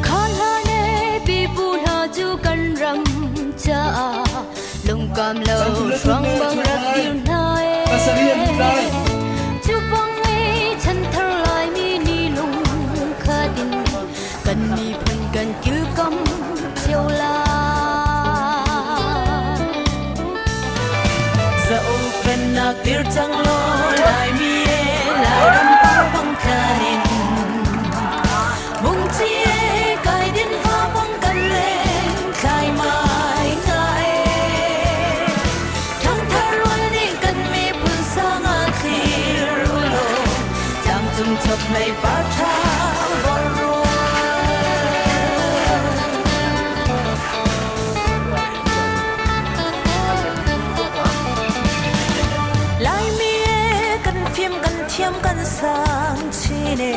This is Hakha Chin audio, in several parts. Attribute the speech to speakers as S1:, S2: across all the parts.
S1: Kha hlan e pipu hna cu kan ram caah lungkam lo hruang bang rak dir hna e. Cu bang e chanthar Laimi ni lung khat in kan miphun kan kilkam cio lai.
S2: Za pennak dir cang law Laimi e Lairam par bang tlan in Bungci e kai din va bang kan leng thlai mai nga e Thangthar rual nih kan miphun sang ah thlir u law Tlangcung chokhlei par tha vor rual. Laimi e kan fim kan thiam kan sang chin e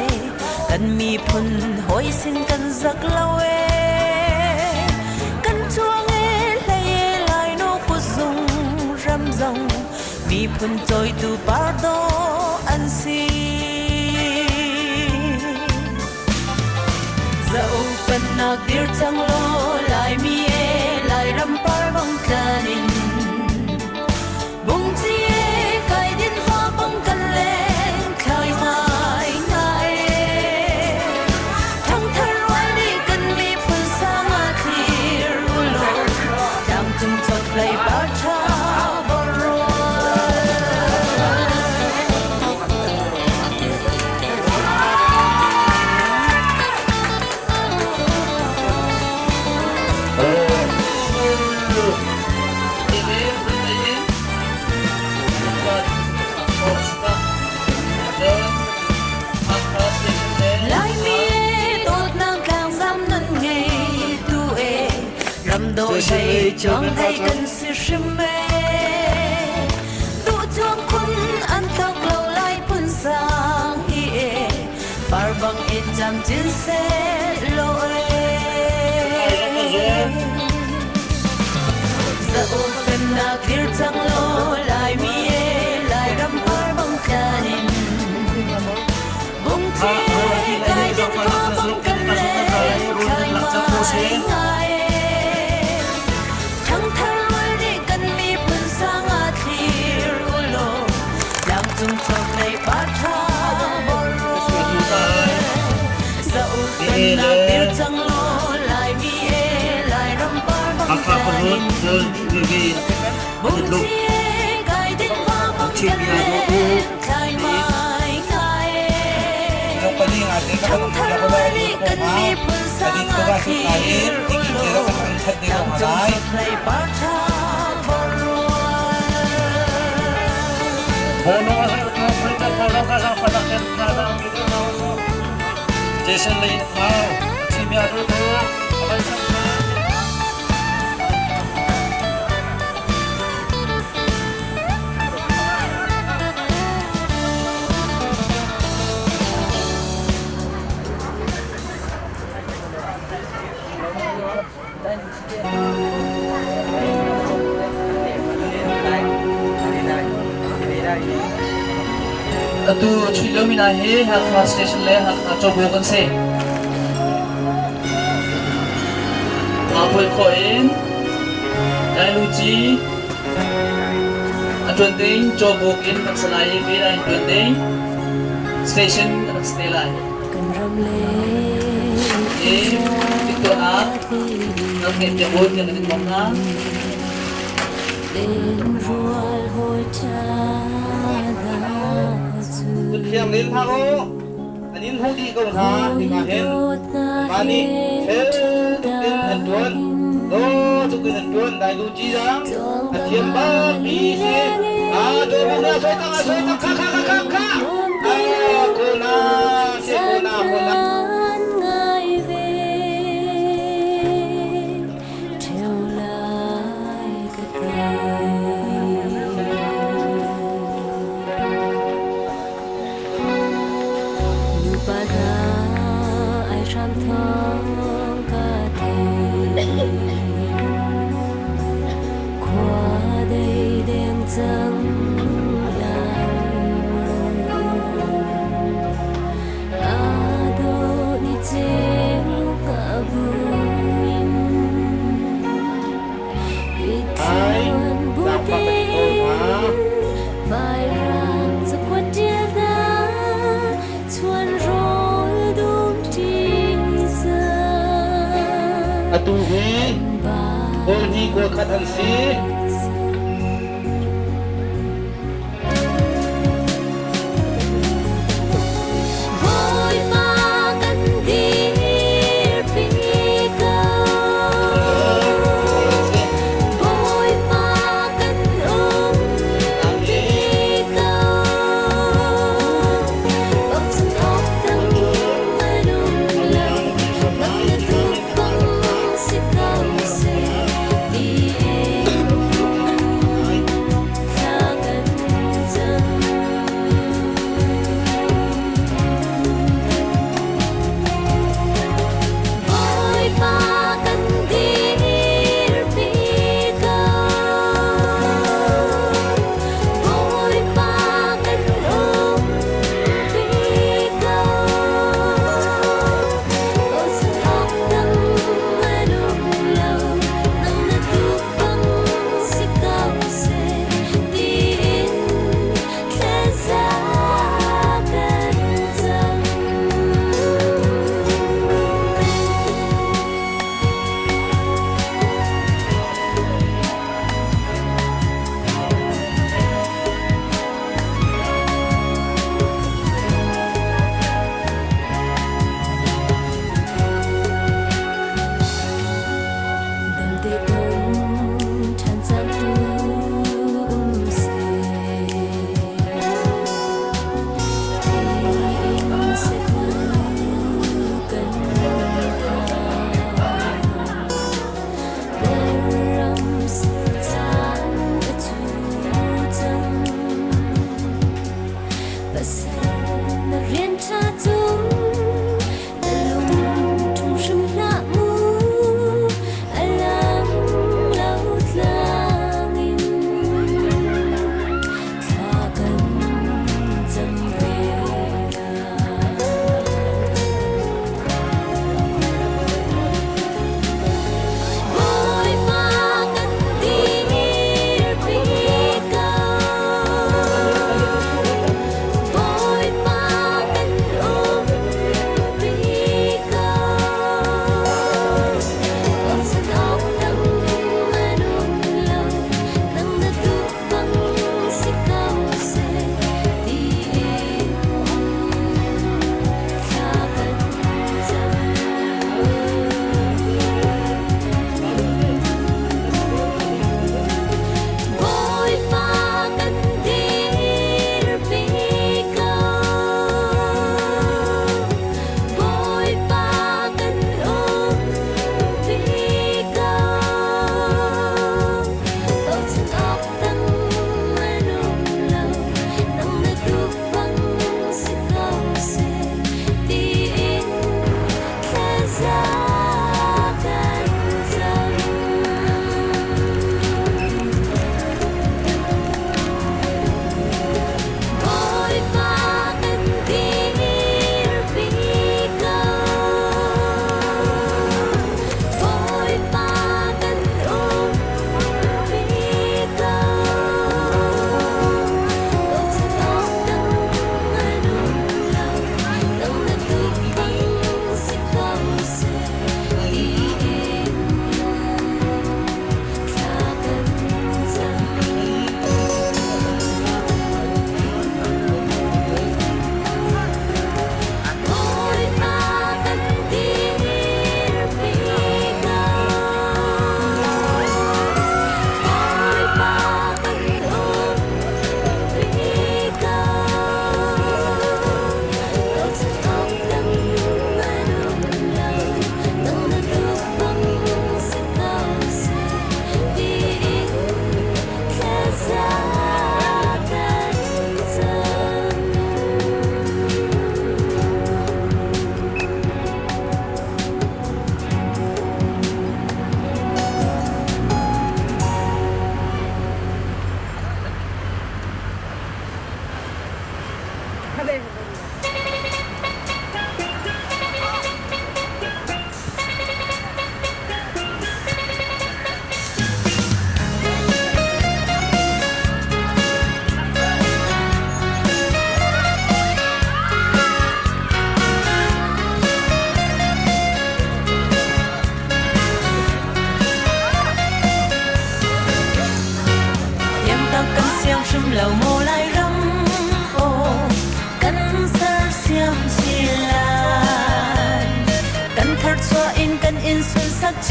S2: kan miphun hawi sin kan zak lo e kan chuang e hlei e lai nu kuzung ram zong miphun cawitu pardo an si. Za upannak dir cang law Laimi e Lairam par bang tlan in Bungci e kai din fa bang kan leng thlai mai nga e Thangthar rual nih kan miphun sang ah thlir u law Tlangcung chokhlei par tha bor rual. Laimi e dawtnak tlangzam nun ngei tu e ram dawh hlei chuang hlei kan si hrim e duh chuang khun an tlok lo lai phun sang hi e par bang in cam cin se lo e za pennak dir cang lo Laimi e Lairam par bang tlan in bungci kai din fa bang kan le thlai mai ngai e thangthar rual nih kan miphun sang ah thlir u law tlangcung chokhlei pa tha bor rual za pennak dir cang law Laimi e Lairam par bang tlan in bungci e kai din fa bang kan le thlai mai ngai e thangthar rual nih kan miphun sang ah thlir u law tlangcung chokhlei par tha bor rual.
S3: Jason Lane Mau, Chimia Ruto, Aban
S4: Atu chuih lomi hna hi Hakha Station le Hakha Cobo kan si. Aa khawh in Dailuci a ṭuan ding Cawbuk in kan si lai i Vela in ṭuan ding station kan si te lai.
S1: Kan ram le
S4: Hi tiktuahnak nan ngeih piak u tiah kan in bawmh hna.
S1: Rual hawi ṭha cu
S3: Kut thiang len hlah u. An in hmuh dih ko hna hika hin. Anmah nih fel tuk in an ṭuan. Daw tuk in an ṭuan. Dai lu ci zang a thiam bak mi si. Ah, daw bu na soi tak, soi tak, kha kha kha kha kha. Ah, ko na, se ko na, ko na.
S1: ngai ve.
S3: Tu hi kawl hnih kawl khat an si.
S1: Bawipa kan dirpi ko. Bawipa kan umpi ko. Bochan awk dang an um lo. Nang na tuk bang si ko seh tiin thla kan cam. Bawipa kan dirpi ko. Bawipa kan umpi ko. Bochan awk dang an um lo. Nang na tuk bang si ko seh tiin thlaza kan cam. Damte ton ṭhan cang tu um seh. Tiin seku kan phan. Ram ser caan a cu cang. Pasal na rian ṭha cung na lung ṭhung hrim hlah mu. A lam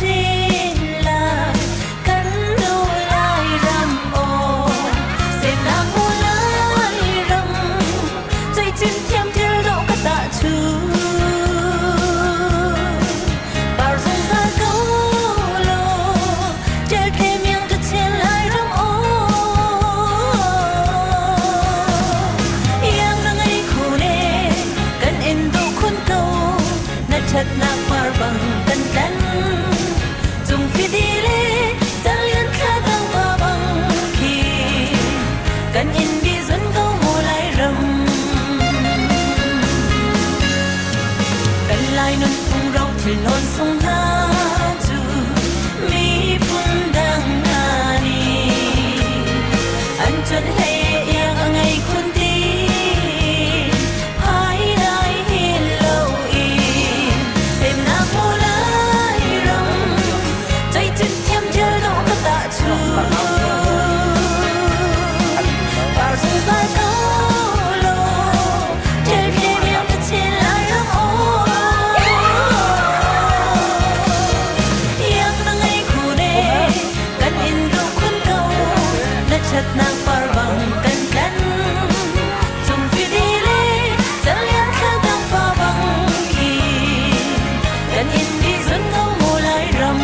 S2: chin lai kan nu Lairam aw semnak mu Lairam zeicin thiam thil dawh ka tah cu par zungzal ko law ṭial the miang ka chin Lairam aw iang na ngei khun e kan in duh khun ko na ṭhatnak par bang kan tlan cung fidi le calian thla dang pa bang khi kan in bi zun ko mu Lairam kan Lai nunphung ro thil nawn sung hna cu miphun dang hna nih an chon hlei iang a ngei khun ti phai lai hin lo i semnak mu Lairam zeicin thiam thil dawh ka tah cu par zungzal ko law ṭial phe miang ka chin Lairam aw iang na ngei khun e kan in duh khun ko na ṭhatnak par bang kan tlan cung fidi le calian thla dang pa bang khi kan in bi zun ko mu Lairam.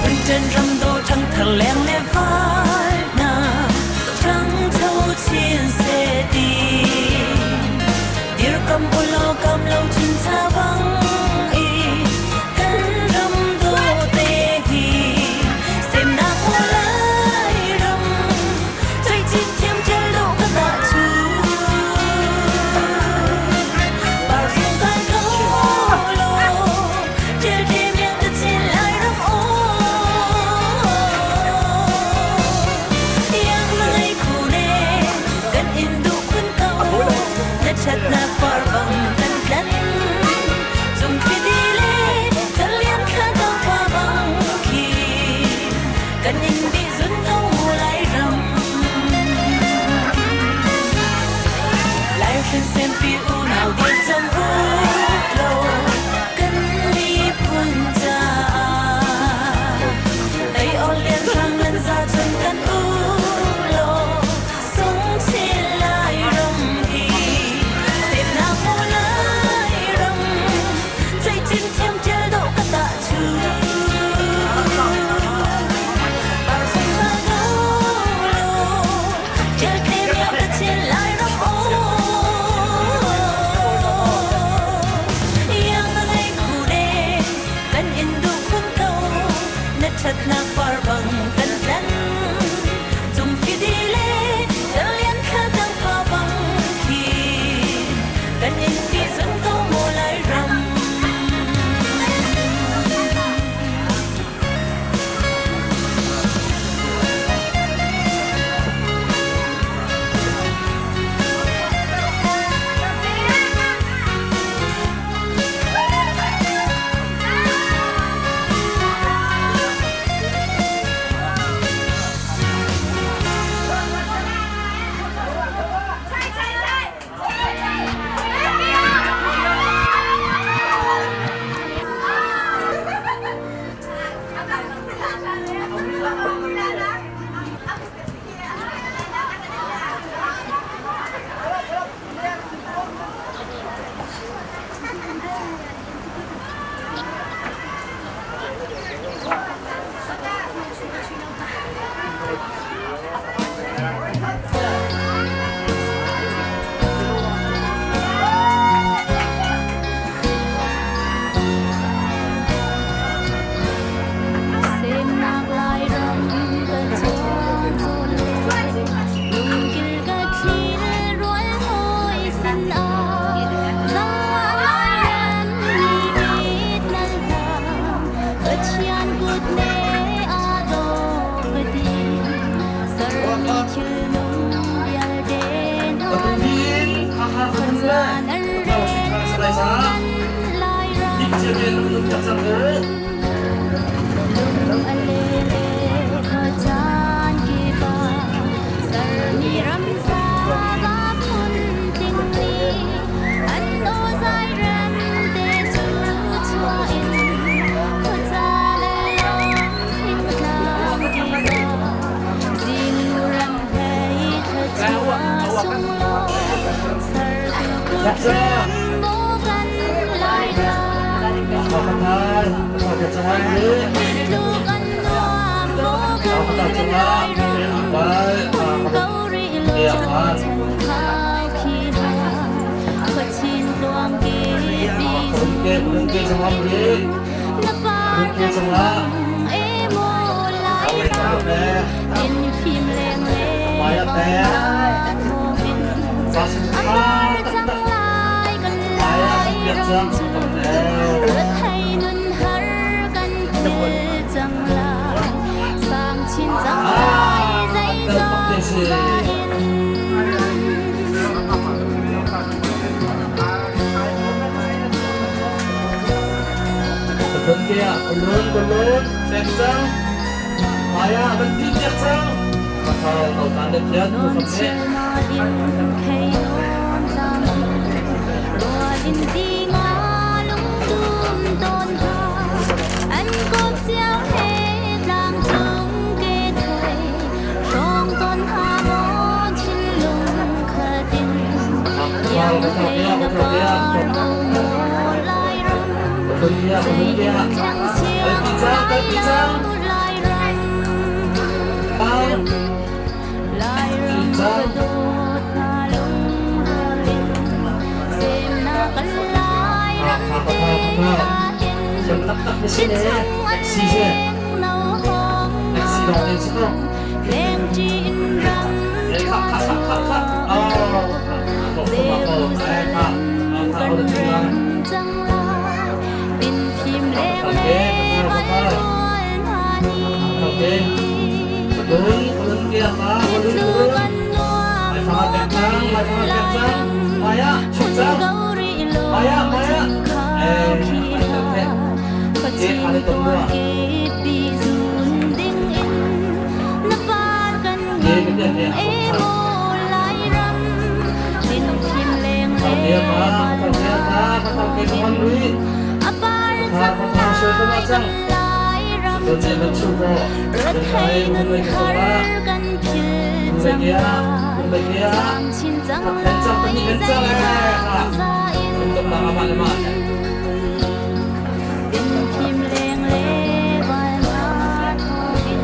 S2: Phunṭan ram dawh ṭhangthar leng le val hna ṭhangcho chin seh ti dirkam ulaw kam lo chuncha bang i kan ram dawh te hi semnak mu Lairam zeicin thiam thil dawh ka tah cu par zungzal ko law ṭil te miang ka chin Lairam aw iang na ngei khun e kan in duh khun ko na ṭhatnak par bang kan tlan.
S4: Tim cia te nan nun piak cang u.
S1: Lung a leng e khuacaan kip ah sermi ramsa va phun tling nih an aw zai rem te cu chuah in khuaca le lawng thingtlang kip ah zingnu ram hlei thluachuah sunglawi sertu kut ram maw kan Lairam. Tluk an nuam maw kan Lairam hun ko rih law chan khau khi hna khuachin tluang kip i zun ding in na par kan bang e maw Lairam in fim leng le bang thawngin a par cang lai kan Lairam cu ruathei nun har kan phil cang lai sang chin cang lai zeizong za in.
S4: Kulun kulun pek cang Maya kan ti piak cang Pasal tau tan le thiat mu
S1: Non
S4: kham ne
S1: chial na in khei non tlam rual in ti nga lungdum ton tha an kop chiao he tlang cung ke thei hrawng ton ha maw thinlung khatin iang thei na par o maw lai ram zei in thleng siang lai lo lai ram Lairam ka dawt na lungrual in semnak kan Lairam te ahhin thli chung an leng no hong lengṭi in ram ṭha chuah Jerusalem kan rem cang lai tin fim leng le bal rual hna nih Hitluk an nuam maw kan Lairam hun ko rih law chan khau khi hna khuachin tuan kip i zun ding in na par kan ngang e maw Lairam tin fim leng le bal na thawngin a par cang lai kan Lairam cu Rathei nun har kan phil cang lai Zaang chin cang lai zeizang za in Din phim leng le val na thawngin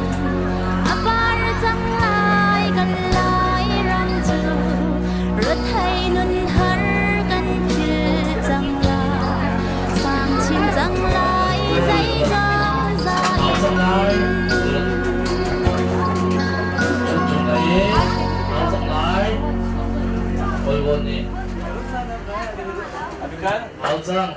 S1: a par cang lai kan lai ram cu Rathei nun har kan phil cang lai Sang chin cang lai zeizong za in.
S4: Hau cang.